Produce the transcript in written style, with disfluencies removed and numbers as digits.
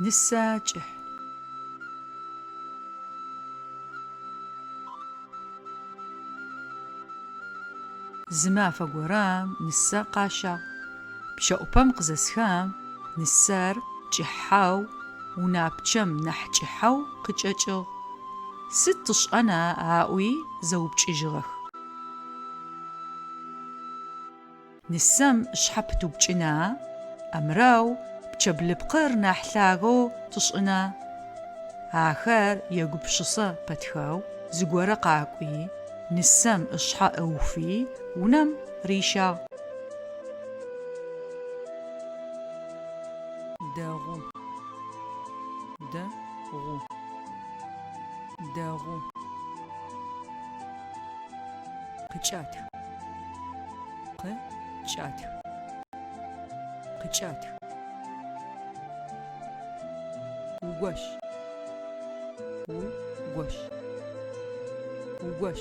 Нысэ кӏыхь. Зы мафэ горэм нысэ къащагъ. Пчъэӏупэм къызэсхэм, нысэр кӏыхьэу, унапчъэм нахь кӏыхьэу къычӏэкӏыгъ. Сыд тшӏэна аӏуи зэупчӏыжьыгъэх. Нысэм ышъхьэ пытыупкӏына, амырэу пчъэблыпкъыр нахь лъагэу тшӏына? Ахэр егупшысэ пэтхэу зыгорэ къакӏуи, нысэм ышъхьэ ыуфи, унэм рищагъ. Дэгъу. Дэ-гъу. Дэгъу. Къыкӏатх. Къы кӏатх. Къыкӏатх. Угощ. У гощ. Угощ.